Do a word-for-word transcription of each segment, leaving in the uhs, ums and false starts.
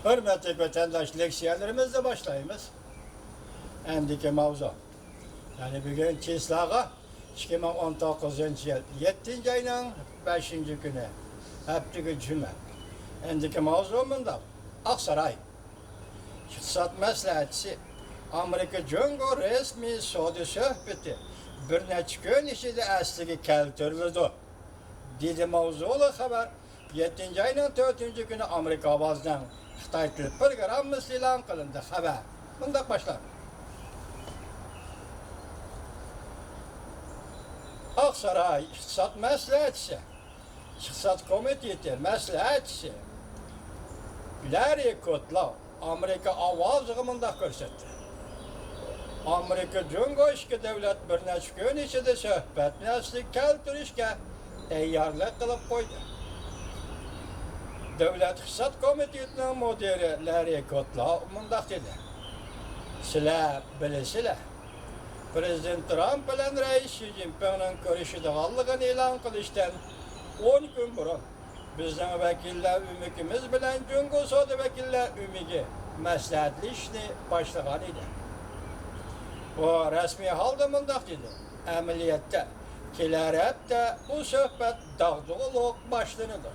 ھۆرمەتلىك ۋەتەنداش، لېكسىيەلىرىمىزنى باشلايمىز. ئەندىكى ماۋزۇ، يەنى بۈگۈن چىسلاغا، ئىككى مىڭ ئون توققۇزىنچى يىل يەتتىنچى ئاينىڭ بەشىنچى كۈنى، ھەپتىگە جۈمە. ئەندىكى ماۋزۇ مۇنداق: ئاقساراي ئىقتىساد مەسلىھەتچىسى ئامېرىكا جۇڭگو رەسمىي سودا سۆھبىتى بىر نەچچە كۈن ئىچىدە ئەسلىگە كەلتۈرۈلىدۇ، دېدى. ماۋزۇلۇق خەۋەر يەتتىنچى ئاينىڭ تۆتىنچى كۈنى ئامېرىكا ئاۋازىنىڭ خىتاي تىل پروگراممىسىدا ئېلان قىلىندى. خەۋەر مۇنداق باشلاندى. ئاقساراي ئىقتىساد مەسلىھەتچىسى، ئىقتىساد كومىتېتى مەسلىھەتچىسى لاررى كودلاۋ ئامېرىكا ئاۋازىغا مۇنداق كۆرسەتتى: ئامېرىكا جۇڭگو ئىككى دۆلەت بىر نەچچە كۈن ئىچىدە سۆھبەتنى ئەسلىگە كەلتۈرۈشكە تەييارلىق قىلىپ قويدى. دۆلەت ئىقتىساد كومىتېتىنىڭ مۇدىرى لاررى كودلاۋ مۇنداق دېدى: سىلەر بىلىسىلەر، پىرېزىدېنت ترامپ بىلەن رەئىس شى جىنپىڭنىڭ كۆرۈشىدىغانلىقىنى ئېلان قىلىشتىن ئون كۈن بۇرۇن بىزنىڭ ۋەكىللەر ئۆمىكىمىز بىلەن جۇڭگو سودا ۋەكىللەر ئۆمىكى مەسلىھەتلىشىشنى باشلىغان ئىدى. ئۇ رەسمىي ھالدا مۇنداق دېدى: ئەمەلىيەتتە، كېلەر ھەپتە بۇ سۆھبەت داغدۇغىلىق باشلىنىدۇ.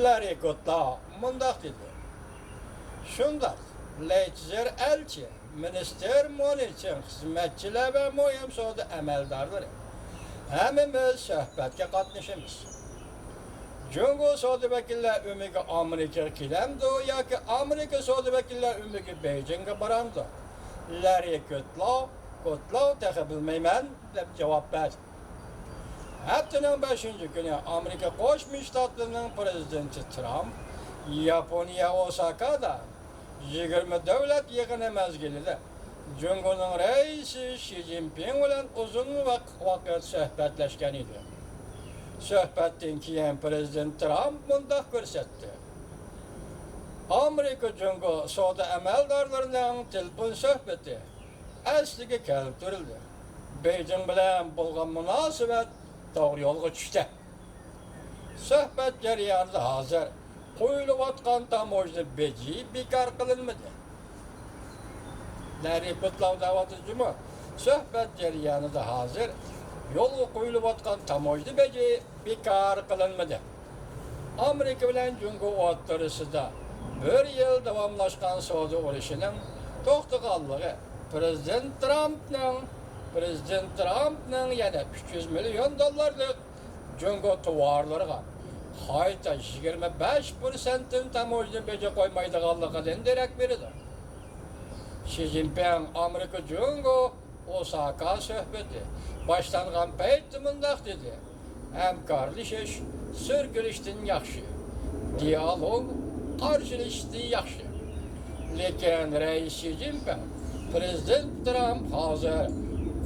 لاررى كودلاۋ مۇنداق دېدى: شۇنداق، لېيتىزېر ئەلچى، مىنىستىر مۇنى چىڭ، خىزمەتچىلەر ۋە مۇھىم سودا ئەمەلدارلىرى، ھەممىمىز سۆھبەتكە قاتنىشىمىز. جۇڭگو سودا ۋەكىللەر ئۆمىكى ئامېرىكىغا كېلەمدۇ ياكى ئامېرىكا سودا ۋەكىللەر ئۆمىكى بېيجىڭغا بارامدۇ؟ لاررى كودلاۋ، كودلاۋ تېخى بىلمەيمەن، دەپ جاۋاب بەردى. ھەپتىنىڭ بەشىنچى كۈنى ئامېرىكا قوشما شتاتلىرىنىڭ پىرېزىدېنتى ترامپ ياپونىيە ئوساكادا يىگىرمە دۆلەت يىغىنى مەزگىلىدە جۇڭگونىڭ رەئىسى شى جىنپىڭ بىلەن ئۇزۇن ۋاق-، ۋاقىت سۆھبەتلەشكەن ئىدى. سۆھبەتتىن كېيىن پىرېزىدېنت ترامپ مۇنداق كۆرسەتتى: ئامېرىكا جۇڭگو سودا ئەمەلدارلىرىنىڭ تېلېفون سۆھبىتى ئەسلىگە كەلتۈرۈلدى. بېيجىڭ بىلەن بولغان مۇناسىۋەت توغرا يولغا چۈشتى. سۆھبەت جەريانىدا ھازىر قويۇلۇۋاتقان تاموژنا بېجى بىكار قىلىنمىدى. لاررى كودلاۋ دەۋاتىدۇ جۇمۇ. سۆھبەت جەريانىدا ھازىر يولغا قويۇلۇۋاتقان تاموژنا بېجى بىكار قىلىنمىدى. ئامېرىكا بىلەن جۇڭگو ئوتتۇرىسىدا بىر يىل داۋاملاشقان سودا ئۇرۇشىنىڭ توختىغانلىقى پىرېزىدېنت ترامپنىڭ، پىرېزىدېنت ترامپنىڭ يەنە ئۈچ يۈز مىليون دوللارلىق جۇڭگو توۋارلىرىغا قايتا يىگىرمە بەش پىرسەنتتىن تاموژنا بېجى قويمايدىغانلىقىدىن دېرەك بېرىدۇ. شى جىنپىڭ ئامېرىكا جۇڭگو ئوساكا سۆھبىتى باشلانغان پەيتتە مۇنداق دېدى: ھەمكارلىشىش سۈركىلىشتىن ياخشى، دىئالوگ قارشىلىشىشتىن ياخشى. لېكىن رەئىس شى جىنپىڭ پىرېزىدېنت ترامپ ھازىر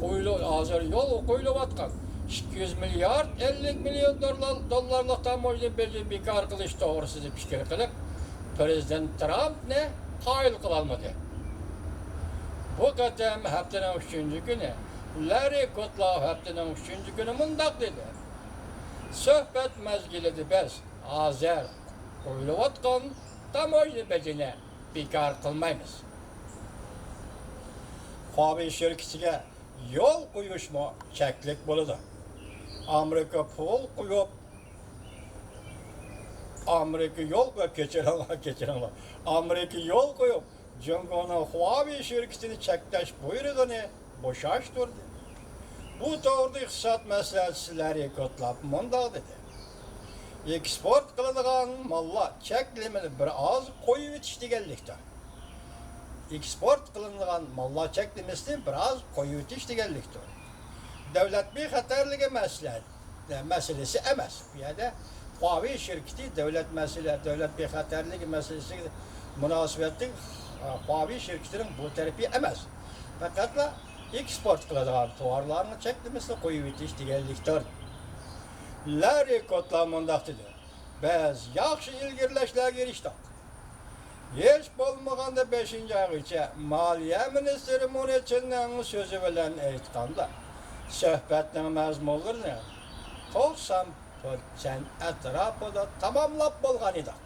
قويۇلۇ-، ھازىر يولغا قويۇلۇۋاتقان ئىككى يۈز مىليارد ئەللىك مىليون دوللار، دوللارلىق تاموژنا بېجى بىكار قىلىش توغرىسىدا پىكىر قىلىپ، پىرېزىدېنت ترامپنى قايىل قىلالمىدى. بۇ قېتىم ھەپتىنىڭ ئۈچىنچى كۈنى لاررى كودلاۋ ھەپتىنىڭ ئۈچىنچى كۈنى مۇنداق دېدى: سۆھبەت مەزگىلىدە بىز ھازىر قويۇلۇۋاتقان تاموژنا بېجىنى بىكار قىلمايمىز. خۇاۋېي شىركىتىگە يول قويۇشمۇ چەكلىك بولىدۇ. ئامېرىكا پۇل قويۇپ، ئامېرىكا يول قويۇپ، كەچۈرۈڭلار، كەچۈرۈڭلار. ئامېرىكا يول قويۇپ، جۇڭگونىڭ خۇاۋېي شىركىتىنى چەكلەش بۇيرۇقىنى بوشاشتۇردى. بۇ توغرىدا ئىقتىساد مەسلىھەتچىسى لاررى كودلاپ مۇنداق دېدى: ئېكسپورت قىلىدىغان ماللار چەكلىمىنى بىر ئاز قويۇۋېتىش دېگەنلىكتۇر. ئېكسپورت قىلىنىدىغان ماللار چەكلىمىسىنى بىر ئاز قويۇۋېتىش دېگەنلىكتۇر. دۆلەت بىخەتەرلىكى مەسلىھەت، مەسىلىسى ئەمەس. بۇ يەردە خۇاۋېي شىركىتى دۆلەت مەسىلە-، دۆلەت بىخەتەرلىكى مەسىلىسىگە مۇناسىۋەتلىك، خۇاۋېي شىركىتىنىڭ بۇ تەرىپى ئەمەس. پەقەتلا ئېكسپورت قىلىدىغان تاۋارلارنىڭ چەكلىمىسىنى قويۇۋېتىش دېگەنلىكتۇر. لاررى كودلا مۇنداق دېدى: بىز ياخشى ئىلگىرىلەشلەرگە ئېرىشتۇق. ھېچ بولمىغاندا بەشىنچى ئايغىچە مالىيە مىنىستىرى مۇنى چىننىڭ سۆزى بىلەن ئېيتقاندا، سۆھبەتنىڭ مەزمۇنلىرىنى توقسان پىرسەنت ئەتراپىدا تاماملاپ بولغان ئىدۇق.